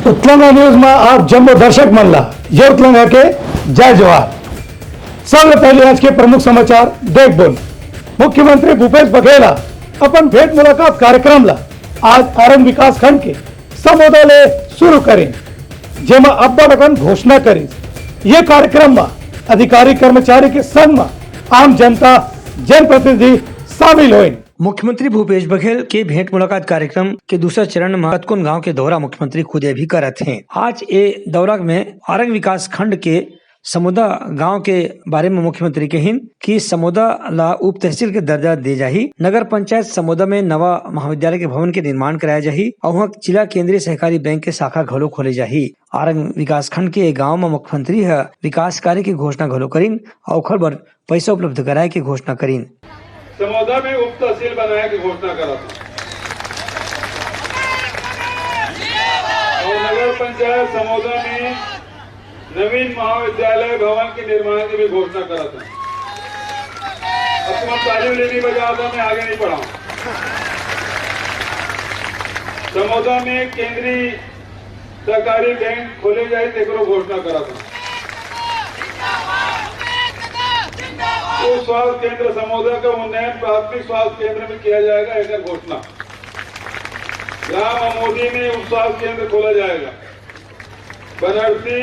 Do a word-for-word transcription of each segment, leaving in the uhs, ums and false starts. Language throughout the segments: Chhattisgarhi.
उतलंगा न्यूज में आप जम्मो दर्शक मन ला ये उतलंगा के जय जोहार। सबले पहले आज के प्रमुख समाचार देखबोन। मुख्यमंत्री भूपेश बघेल अपन भेंट मुलाकात कार्यक्रम ला आज आरंग विकास खंड के समोदा ले शुरू करिन, जेमा अब्बड़ अकन घोषणा करिस। ये कार्यक्रम मा अधिकारी कर्मचारी के संग मा आम जनता, जनप्रतिनिधि शामिल होइन। मुख्यमंत्री भूपेश बघेल के भेंट मुलाकात कार्यक्रम के दूसरा चरण मा कतकोन गांव के दौरा मुख्यमंत्री खुदे भी करत हें। आज ए दौरा में आरंग विकास खंड के समोदा गांव के बारे में मुख्यमंत्री कहिन कि समोदा ला उप तहसील के दर्जा दे जाही। नगर पंचायत समोदा में नवा महाविद्यालय के भवन के निर्माण कराया जाही। अउ उहाँ जिला केंद्रीय सहकारी बैंक के शाखा घलो खोले जाही। आरंग विकास खंड के गांव में मुख्यमंत्री ह विकास कार्य के घोषणा घलो करिन अउ ओखर बर पैसा उपलब्ध कराए के घोषणा करिन। समोदा में उप तहसील बनाए के घोषणा करत हूँ। और नगर पंचायत समोदा में नवीन महाविद्यालय भवन के निर्माण की भी घोषणा करत हूँ। अब तुम ताली उली नहीं बजाता, मैं आगे नहीं पढ़ाऊँ। समोदा में केंद्रीय सहकारी बैंक खोले जाए, तेकरो घोषणा करत हूँ। उप स्वास्थ्य केंद्र समोदा का उन्नयन प्राथमिक स्वास्थ्य केंद्र में किया जाएगा, एकर घोषणा। ग्राम अमोदी में उप स्वास्थ्य केंद्र खोला जाएगा। बनर्ती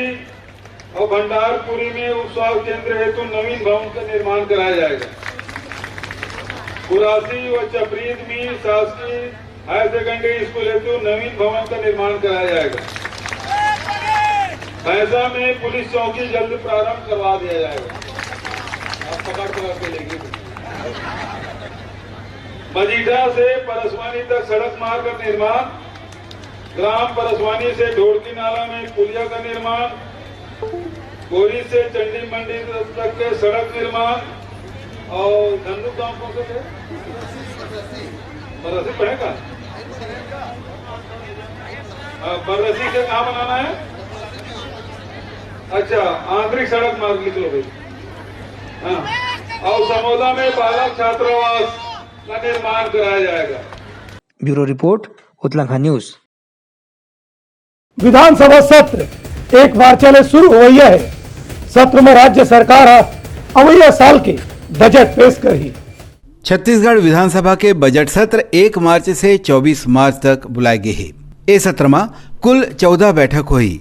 और भंडारपुरी में उप स्वास्थ्य केंद्र हेतु नवीन भवन का निर्माण कराया जाएगा। कुरासी व चपरीद में शासकीय हायर सेकेंडरी स्कूल हेतु नवीन भवन का निर्माण कराया जाएगा। भैंसा में पुलिस चौकी जल्द प्रारंभ करवा दिया जाएगा। आप पकड़ पकड़ के लेंगे। मजीठा से परसवानी तक सड़क मार्ग का निर्माण, ग्राम परसवानी से ढोड़की नाला में पुलिया का निर्माण, बोरी से चंडी मंडी तक के सड़क निर्माण और धंधु गांव कौन सा है? बरसी पड़ेगा। हाँ, बरसी से कहाँ बनाना है? अच्छा, आंतरिक सड़क मार्ग लिख लो भाई। हाँ, और समोदा में बालक छात्रावास का निर्माण कराया जाएगा। Bureau report, Utlanga news. विधानसभा सत्र एक मार्च ले शुरू होवइया हे। सत्र में राज्य सरकार ह अवइया साल के बजट पेश करही। छत्तीसगढ़ विधानसभा के बजट सत्र एक मार्च से चौबीस मार्च तक बुलाए गे हे। ए सत्र म कुल चौदह बैठक होही,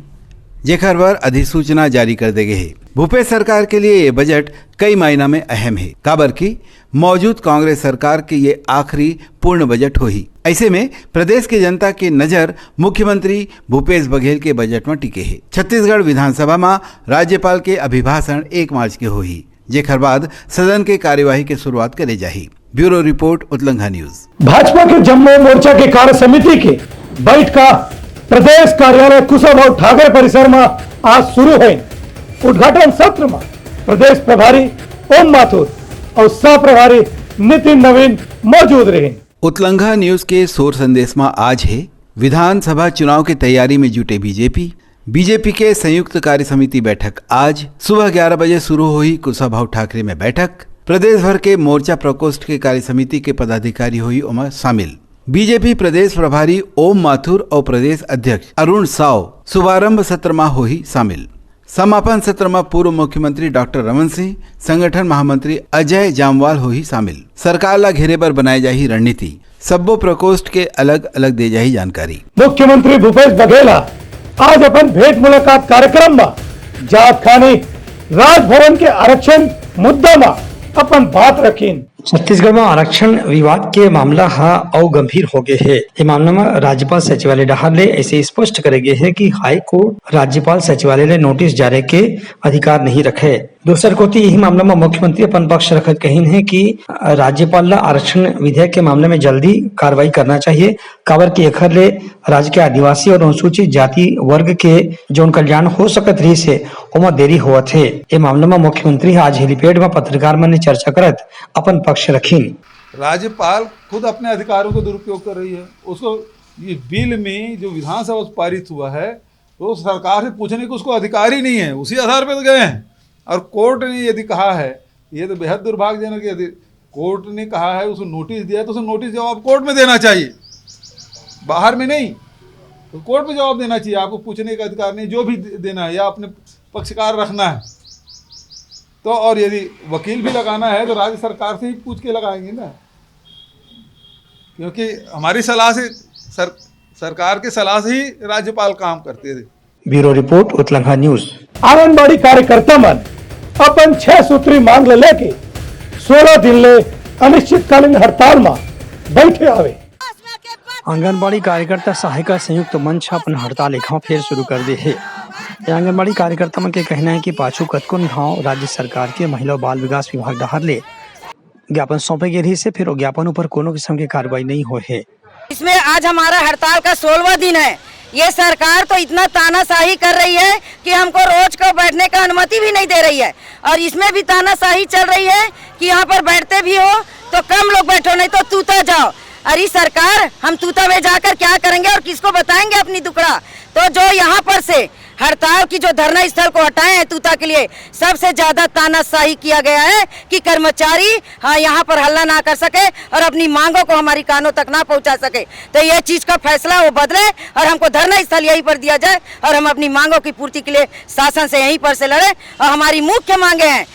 जेकर बर अधिसूचना जारी कर दे गे हे। भूपेश सरकार के लिए ये बजट कई मायना में अहम हे, काबर कि मौजूद कांग्रेस सरकार के ये आखिरी पूर्ण बजट होही। ऐसे में प्रदेश के जनता के नजर मुख्यमंत्री भूपेश बघेल के बजट म टिके हे। छत्तीसगढ़ विधानसभा म राज्यपाल के अभिभाषण एक मार्च के होही, जेकर बाद सदन के कार्यवाही के शुरुआत करे जाही। Bureau report, Utlanga news. Bhajpa के जम्मो मोर्चा के कार्य समिति के बैठका प्रदेश कार्यालय कुशाभाऊ ठाकरे परिसर म आज शुरू हे। उद्घाटन सत्र म प्रदेश प्रभारी ओम माथुर अउ सह प्रभारी नितिन नवीन मौजूद रहिन। उतलंगा न्यूज के शोर संदेश म आज हे विधानसभा चुनाव के तैयारी में जुटे बीजेपी। बीजेपी के संयुक्त कार्य समिति बैठक आज सुबह ग्यारह बजे शुरू होही। कुशाभाऊ ठाकरे में बैठक, प्रदेश भर के मोर्चा प्रकोष्ठ के कार्य समिति के पदाधिकारी होही ओमा शामिल। बीजेपी प्रदेश प्रभारी ओम माथुर अउ प्रदेश अध्यक्ष अरुण साव शुभारंभ सत्र म होही शामिल। समापन सत्र म पूर्व मुख्यमंत्री डॉक्टर रमन सिंह, संगठन महामंत्री अजय जामवाल होही शामिल। सरकार ला घेरे बर बनाए जाही रणनीति, सब्बो प्रकोष्ठ के अलग-अलग दे जाही जानकारी। मुख्यमंत्री भूपेश बघेल ह आज अपन भेंट मुलाकात कार्यक्रम म जात खानी राजभवन के आरक्षण मुद्दा म अपन बात रखिन। छत्तीसगढ़ म आरक्षण विवाद के मामला ह अउ गंभीर हो गे हे। ए मामला म राज्यपाल सचिवालय डहार ले ऐसे स्पष्ट करे गे हे कि हाई कोर्ट राज्यपाल सचिवालय ले नोटिस जारी के अधिकार नहीं रखे। दूसर कोति, यही मामला म मुख्यमंत्री अपन पक्ष रखत कहिन हे कि राज्यपाल ल आरक्षण विधेयक के मामले में जल्दी कार्रवाई करना चाहिए, काबर कि एखर ले राज्य के आदिवासी और अनुसूचित जाति वर्ग के जौन कल्याण हो सकत रहिस हे, ओमा देरी होवत हे। ए मामला म मुख्यमंत्री ह आज हेलीपैड म पत्रकार मन ले चर्चा करत अपन पक्ष रखिन। राज्यपाल खुद अपने अधिकारों का दुरुपयोग कर रही है। उसको, ये बिल में जो विधानसभा से पारित हुआ है, तो सरकार से पूछने का उसको अधिकार ही नहीं है, उसी आधार पर तो गए हैं। और कोर्ट ने यदि कहा है, ये तो बेहद दुर्भाग्यजनक है, यदि कोर्ट ने कहा है, उसको नोटिस दिया है, तो उसको नोटिस जवाब कोर्ट में देना चाहिए, बाहर में नहीं। कोर्ट में जवाब देना चाहिए, आपको पूछने का अधिकार नहीं, जो भी दे- देना है या अपने पक्षकार रखना है तो। और यदि वकील भी लगाना है तो राज्य सरकार से ही पूछ के लगाएंगे ना, क्योंकि हमारी सलाह से सर, सरकार की सलाह से ही राज्यपाल काम करते थे। Bureau report, Utlangha news. Anganwadi कार्यकर्ता मन अपन छह सूत्री मांग ल लेके सोलह दिन ले अनिश्चितकालीन हड़ताल म बैठे हवे। आंगनबाड़ी कार्यकर्ता सहायिका संयुक्त मंच ह अपन हड़ताल एक घाव फेर शुरू कर दे हे। ये आंगनबाड़ी कार्यकर्ता मन के कहना है कि पाछू कतकोन घाव राज्य सरकार के महिला अउ बाल विकास विभाग डहार ले ज्ञापन सौंपे गे रहिस हे, फेर वो ज्ञापन ऊपर कोनो किस्म के कार्रवाई नहीं होए हे। इसमें आज हमारा हड़ताल का सोलहवाँ दिन है। ये सरकार तो इतना तानाशाही कर रही है कि हमको रोज को बैठने का अनुमति भी नहीं दे रही है, और इसमें भी तानाशाही चल रही है कि यहाँ पर बैठते भी हो तो कम लोग बैठो, नहीं तो तूता जाओ। अरे सरकार, हम तूता में जाकर क्या करेंगे और किसको बताएंगे अपनी दुखड़ा? तो जो यहाँ पर से हड़ताल की जो धरना स्थल को हटाए हैं तूता के लिए, सबसे ज्यादा तानाशाही किया गया है कि कर्मचारी, हाँ, यहाँ पर हल्ला ना कर सके और अपनी मांगों को हमारी कानों तक ना पहुँचा सके। तो ये चीज का फैसला वो बदले और हमको धरना स्थल यहीं पर दिया जाए और हम अपनी मांगों की पूर्ति के लिए शासन से यहीं पर से लड़े। और हमारी मुख्य मांगे हैं,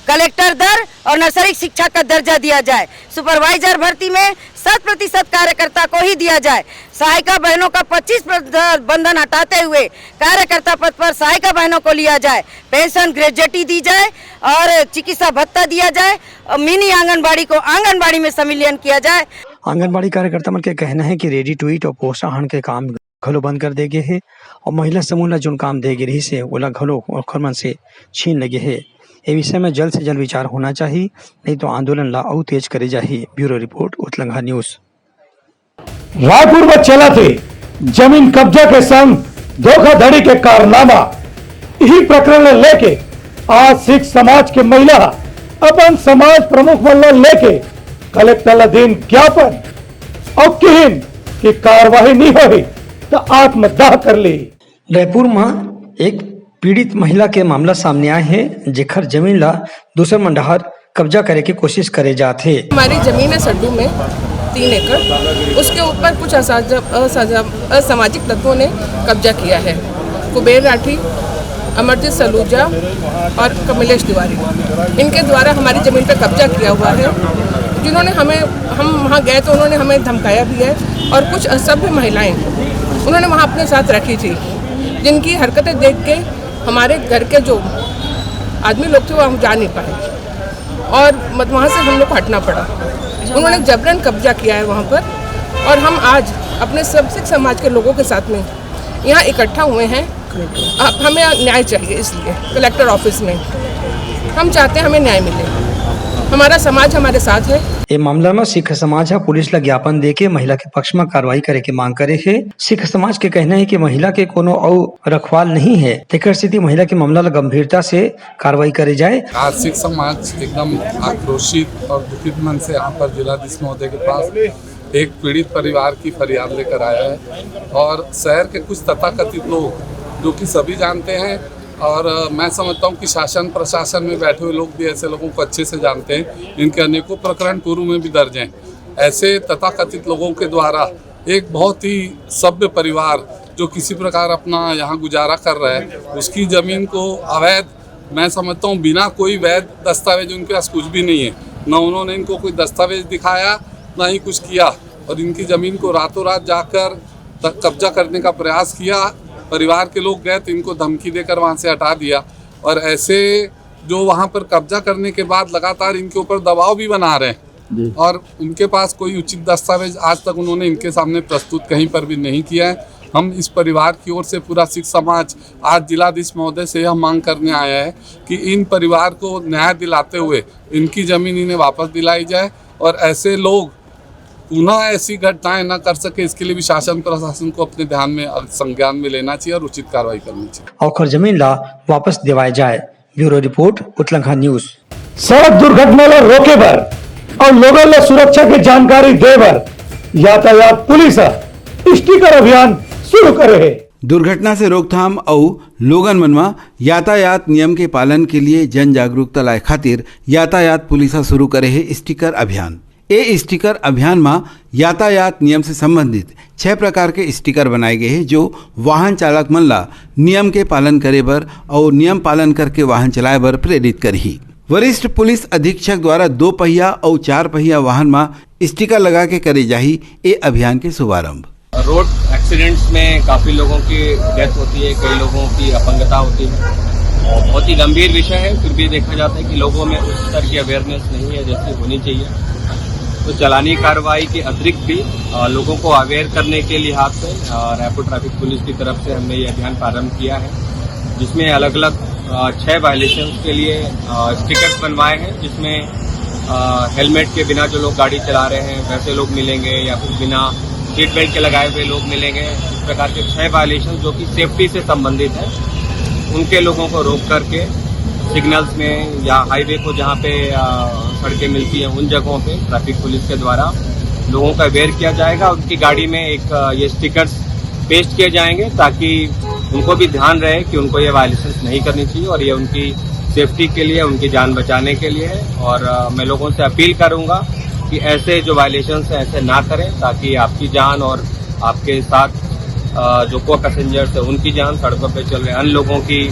कलेक्टर दर और नर्सरी शिक्षा का दर्जा दिया जाए, सुपरवाइजर भर्ती में शत प्रतिशत कार्यकर्ता को ही दिया जाए, सहायिका बहनों का पच्चीस प्रतिशत बंधन हटाते हुए कार्यकर्ता पद पर सहायिका बहनों को लिया जाए, पेंशन ग्रेजुएटी दी जाए और चिकित्सा भत्ता दिया जाए और मिनी आंगनबाड़ी को आंगनबाड़ी में संविलियन किया जाए। आंगनबाड़ी कार्यकर्ता मन के कहना है कि रेडी टू ईट और पोषाहार के काम घलो बंद कर दे गे हे और महिला समूह ला जोन काम दे गे रहिस हे, ओला घलो ओखर मन से छीन ले गे हे। ए विषय में जल्द से जल्द विचार होना चाहिए, नहीं तो आंदोलन ला अउ तेज करे जाही। Bureau report, Utlangha news. Raipur में चलत हे जमीन कब्जा के संग धोखाधड़ी के कारनामा, इही प्रकरण ल लेके आज सिख समाज के महिला ह अपन समाज प्रमुख मन ल लेके कलेक्टर ल दीन ज्ञापन अउ किहिन कि कार्रवाई नी होही त आत्मदाह कर ली। रायपुर म एक पीड़ित महिला के मामला सामने आए हे, जेखर जमीन ला दूसर मन डहार कब्जा करे के कोशिश करे जात हे। हमारी जमीन है सड्डू में तीन एकड़, उसके ऊपर कुछ असाज-, असाज-, असामाजिक तत्वों ने कब्जा किया है। कुबेर राठी, अमरजीत सलूजा और कमलेश तिवारी, इनके द्वारा हमारी जमीन पर कब्जा किया हुआ है। जिन्होंने हमें, हम वहाँ गए तो उन्होंने हमें धमकाया भी है और कुछ असभ्य महिलाएं उन्होंने वहाँ अपने साथ रखी थी, जिनकी हरकतें देख के हमारे घर के जो आदमी लोग थे वो हम जा नहीं पाए और मत वहाँ से हम लोग को हटना पड़ा। उन्होंने जबरन कब्जा किया है वहाँ पर और हम आज अपने सब सिख समाज के लोगों के साथ में यहाँ इकट्ठा हुए हैं। अब हमें न्याय चाहिए, इसलिए कलेक्टर ऑफिस में हम चाहते हैं हमें न्याय मिले। हमारा समाज हमारे साथ है। ए मामला म सिख समाज ह पुलिस ल ज्ञापन देके महिला के पक्ष म कार्रवाई करे के मांग करे हे। सिख समाज के कहना हे कि महिला के कोनो अउ रखवाल नहीं हे, तेकर सेती महिला के मामला ल गंभीरता से कार्रवाई करे जाए। आज सिख समाज एकदम आक्रोशित और दुखित मन से यहाँ पर जिलाधीश महोदय के पास एक पीड़ित परिवार की फरियाद लेकर आया है और शहर के कुछ तथाकथित लोग, जो कि सभी जानते हैं और मैं समझता हूँ कि शासन प्रशासन में बैठे हुए लोग भी ऐसे लोगों को अच्छे से जानते हैं। इनके अनेकों प्रकरण पूर्व में भी दर्ज हैं। ऐसे तथाकथित लोगों के द्वारा एक बहुत ही सभ्य परिवार जो किसी प्रकार अपना यहाँ गुजारा कर रहा है, उसकी ज़मीन को अवैध, मैं समझता हूँ बिना कोई वैध दस्तावेज, उनके पास कुछ भी नहीं है, ना उन्होंने इनको कोई दस्तावेज दिखाया, ना ही कुछ किया, और इनकी ज़मीन को रातों रात जाकर त-, कब्जा करने का प्रयास किया। परिवार के लोग गए तो इनको धमकी देकर वहाँ से हटा दिया, और ऐसे जो वहाँ पर कब्जा करने के बाद लगातार इनके ऊपर दबाव भी बना रहे हैं। और उनके पास कोई उचित दस्तावेज आज तक उन्होंने इनके सामने प्रस्तुत कहीं पर भी नहीं किया है। हम इस परिवार की ओर से, पूरा सिख समाज आज जिलाधीश महोदय से यह मांग करने आया है कि इन परिवार को न्याय दिलाते हुए इनकी ज़मीन इन्हें वापस दिलाई जाए और ऐसे लोग पुनः ऐसी घटनाएं न कर सके, इसके लिए भी शासन प्रशासन को अपने ध्यान में, संज्ञान में लेना चाहिए और उचित कार्रवाई करनी चाहिए। ओखर जमीन ला वापस देवाए जाए। Bureau report, Utlangha news. सड़क दुर्घटना ला रोके बर अउ लोगन ला सुरक्षा के जानकारी दे बर यातायात पुलिस ह स्टिकर अभियान शुरू करे हे। दुर्घटना से रोकथाम अउ लोगन मन म यातायात नियम के पालन के लिए जन जागरूकता लाए खातिर यातायात पुलिस ह शुरू करे हे स्टिकर अभियान। ए स्टिकर अभियान म यातायात नियम से संबंधित छह प्रकार के स्टिकर बनाए गए हे, जो वाहन चालक मन ला नियम के पालन करे बर अउ नियम पालन करके वाहन चलाए बर प्रेरित करही। वरिष्ठ पुलिस अधीक्षक द्वारा दो पहिया अउ चार पहिया वाहन म स्टिकर लगा के करे जाही ए अभियान के शुभारंभ। रोड एक्सीडेंट्स में काफ़ी लोगों की डेथ होती है, कई लोगों की अपंगता होती है। बहुत ही गंभीर विषय है, फिर भी देखा जाता है कि लोगों में उस स्तर की अवेयरनेस नहीं है जैसी होनी चाहिए। तो चालानी कार्रवाई के अतिरिक्त भी, अ, लोगों को अवेयर करने के लिहाज से, अ, रायपुर ट्रैफिक पुलिस की तरफ से हमने ये अभियान प्रारंभ किया है, जिसमें अलग-अलग, अ, छः वायलेशंस के लिए, अ, स्टिकर्स बनवाए हैं, जिसमें, अ, हेलमेट के बिना जो लोग गाड़ी चला रहे हैं, वैसे लोग मिलेंगे, या फिर बिना सीट बेल्ट के लगाए हुए लोग मिलेंगे। इस प्रकार के छः वायलेशन जो कि सेफ्टी से संबंधित है, उनके लोगों को रोक करके सिग्नल्स में या हाईवे को जहाँ पे, अ, सड़कें मिलती हैं, उन जगहों पे ट्रैफिक पुलिस के द्वारा लोगों को अवेयर किया जाएगा। उनकी गाड़ी में एक, अ, ये स्टिकर्स पेस्ट किए जाएंगे, ताकि उनको भी ध्यान रहे कि उनको ये वायलेशंस नहीं करनी चाहिए और ये उनकी सेफ्टी के लिए, उनकी जान बचाने के लिए है। और, अ, मैं लोगों से अपील करूंगा कि ऐसे जो वायलेशंस हैं, ऐसे ना करें, ताकि आपकी जान और आपके साथ, अ, जो को पैसेंजर्स हैं, उनकी जान, सड़कों पर चल रहे अन्य लोगों की,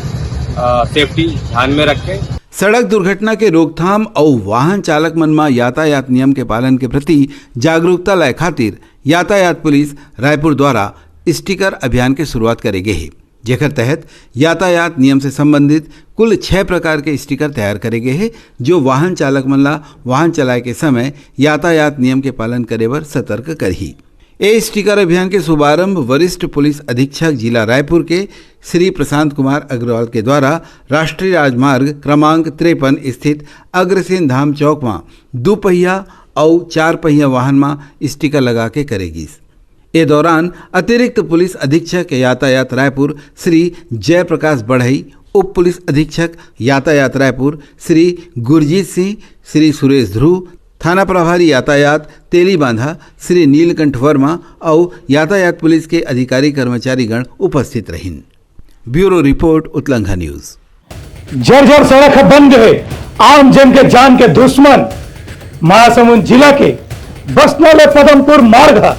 अ, सेफ्टी ध्यान में रखें। सड़क दुर्घटना के रोकथाम अउ वाहन चालक मन म यातायात नियम के पालन के प्रति जागरूकता लाए खातिर यातायात पुलिस रायपुर द्वारा स्टिकर अभियान के शुरुआत करे गे हे, जेकर तहत यातायात नियम से संबंधित कुल छह प्रकार के स्टिकर तैयार करे गे हे, जो वाहन चालक मन ला वाहन चलाए के समय यातायात नियम के पालन करे बर सतर्क करही। ए स्टिकर अभियान के शुभारंभ वरिष्ठ पुलिस अधीक्षक जिला रायपुर के श्री प्रशांत कुमार अग्रवाल के द्वारा राष्ट्रीय राजमार्ग क्रमांक तिरपन स्थित अग्रसेन धाम चौक म दू पहिया अउ चार पहिया वाहन म स्टिकर लगा के करे गिस। ए दौरान अतिरिक्त पुलिस अधीक्षक यातायात रायपुर श्री जयप्रकाश बढ़ई, उप पुलिस अधीक्षक यातायात रायपुर श्री गुरजीत सिंह, श्री सुरेश ध्रुव, थाना प्रभारी यातायात तेलीबांधा श्री नीलकंठ वर्मा अउ यातायात पुलिस के अधिकारी कर्मचारीगण उपस्थित रहिन। Bureau report, Utlangha news. जर्जर सड़क ह बन गे हे, आम जन के जान के दुश्मन महासमुंद जिला के बसना ले पदमपुर मार्ग ह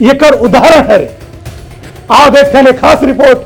एकर उदाहरण हरे। आव देखथन एक खास रिपोर्ट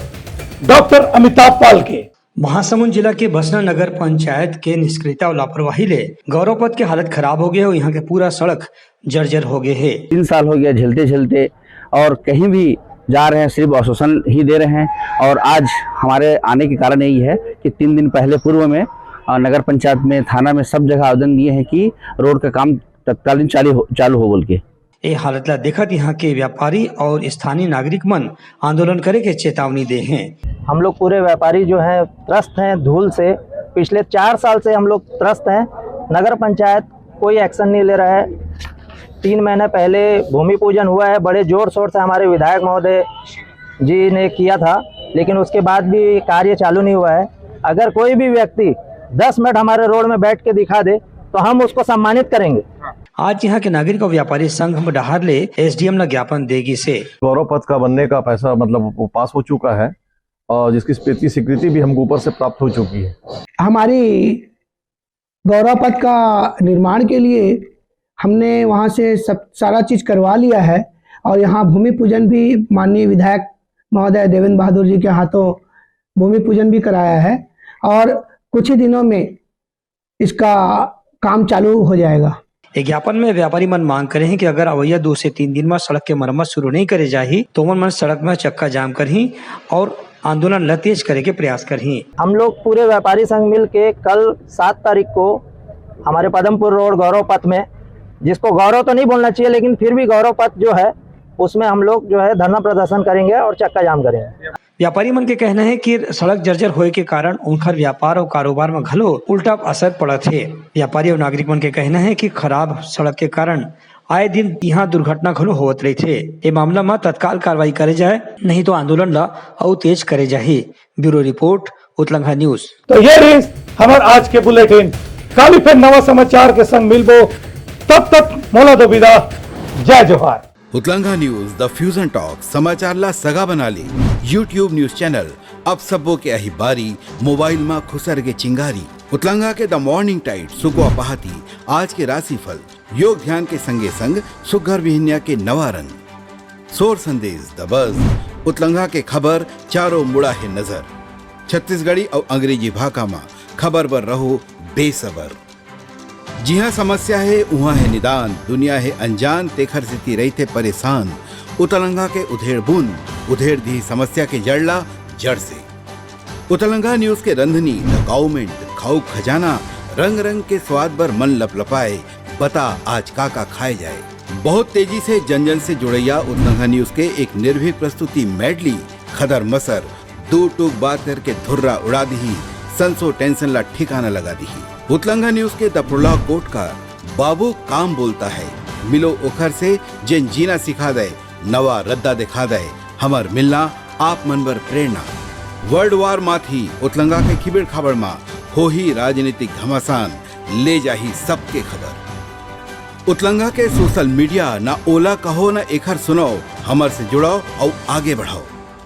डॉक्टर अमिताभ पाल के। महासमुंद जिला के बसना नगर पंचायत के निष्क्रियता अउ लापरवाही ले गौरव पथ के हालत खराब हो गे हे अउ यहाँ के पूरा सड़क जर्जर हो गे हे। तीन साल हो गया झेलते झेलते, और कहीं भी जा रहे हैं सिर्फ आश्वासन ही दे रहे हैं। और आज हमारे आने के कारण यही है कि तीन दिन पहले पूर्व में, अ, नगर पंचायत में, थाना में, सब जगह आवेदन दिए हैं कि रोड का काम तत्कालीन चालू हो, चालू हो बोल के। ए हालत ला देखत यहाँ के व्यापारी और स्थानीय नागरिक मन आंदोलन करे के चेतावनी दे हैं। हम लोग पूरे व्यापारी जो हैं त्रस्त हैं धूल से, पिछले चार साल से हम लोग त्रस्त हैं। नगर पंचायत कोई एक्शन नहीं ले रहा है। तीन महीने पहले भूमि पूजन हुआ है, बड़े जोर शोर से हमारे विधायक महोदय जी ने किया था, लेकिन उसके बाद भी कार्य चालू नहीं हुआ है। अगर कोई भी व्यक्ति दस मिनट हमारे रोड में बैठ के दिखा दे तो हम उसको सम्मानित करेंगे। आज यहाँ के नागरिक और व्यापारी संघ डहार ले एसडीएम ला ज्ञापन दे गिस हे। गौरव पथ का बनने का पैसा, मतलब, वो पास हो चुका है और जिसकी स्वीकृति, स्वीकृति भी हमको ऊपर से प्राप्त हो चुकी है। हमारी गौरव पथ का निर्माण के लिए हमने वहाँ से सब, सारा चीज करवा लिया है और यहाँ भूमि पूजन भी माननीय विधायक महोदय देवेंद्र बहादुर जी के हाथों भूमि पूजन भी कराया है और कुछ ही दिनों में इसका काम चालू हो जाएगा। ए ज्ञापन में व्यापारी मन मांग करे हैं कि अगर अवइया दो से तीन दिन में सड़क के मरम्मत शुरू नहीं करे जाही, तो ओमन मन सड़क में चक्का जाम करही और आंदोलन ल तेज करे के प्रयास करही। हम लोग पूरे व्यापारी संघ मिल के कल सात तारीख को हमारे पदमपुर रोड गौरव पथ में, जिसको गौरव तो नहीं बोलना चाहिए, लेकिन फिर भी गौरव पथ जो है, उसमें हम लोग जो है धरना प्रदर्शन करेंगे और चक्का जाम करेंगे। व्यापारी मन के कहना है कि सड़क जर्जर होए के कारण उनकर व्यापार और कारोबार में घलो उल्टा असर पड़त हे। व्यापारी और नागरिक मन के कहना है कि खराब सड़क के कारण आए दिन यहाँ दुर्घटना घलो होवत रहिथे। ए मामला म तत्काल कार्रवाई करे जाए, नहीं तो आंदोलन ला अउ तेज करे जाही। Bureau report, Utlangha news. तो ये रहिस हमर आज के बुलेटिन। काली फिर नवा समाचार के संग मिलबो, तब तक मोला दो विदा। जय जोहार। उतलंघा न्यूज, द फ्यूजन टॉक, समाचार ला सगा बना ले। YouTube न्यूज चैनल, अब सबो के अही बारी, मोबाइल मा खुसर के चिंगारी। उतलंगा के द मॉर्निंग टाइड, सुकवा पहाती, आज के राशिफल, योग ध्यान के संगे संग सुग्घर बिहनिया के नवा रंग, सोर संदेश, द बज, उतलंगा के खबर, चारों मुड़ा हे नजर, छत्तीसगढ़ी अउ अंग्रेजी भाखा म खबर बर रहो बेसबर। जिहां समस्या हे, उहां हे निदान, दुनिया हे अनजान, तेखर सेती रहिथे परेशान। उतलंगा के उधेड़ बुन, उधेड़ दिही समस्या के जड़ ला जड़ से। उतलंगा न्यूज के रंधनी, द काउमेंट, खाऊ खजाना, रंग रंग के स्वाद बर मन लपलपाए, बता आज का का खाए जाए। बहुत तेजी से जन जन से जुड़ैया उतलंगा न्यूज के एक निर्भीक प्रस्तुति मैडली, खदर मसर, दू टूक बात करके धुर्रा उड़ा दिही, संसो टेंशन ला ठिकाना लगा दिही। उतलंगा न्यूज के द प्रोलॉग कोट का, बाबू काम बोलता है, मिलो ओखर से जेन जीना सिखा दे, नवा रद्दा दिखा दे, हमर मिलना आप मन बर प्रेरणा। वर्ल्ड वार माथी उतलंगा के खिबेड़ खाबड़ मा होही राजनीतिक घमासान, ले जाही सबके खबर। उतलंगा के सोशल मीडिया, ना ओला कहो ना एखर सुनाओ, हमर से जुड़ाओ अउ आगे बढ़ाओ।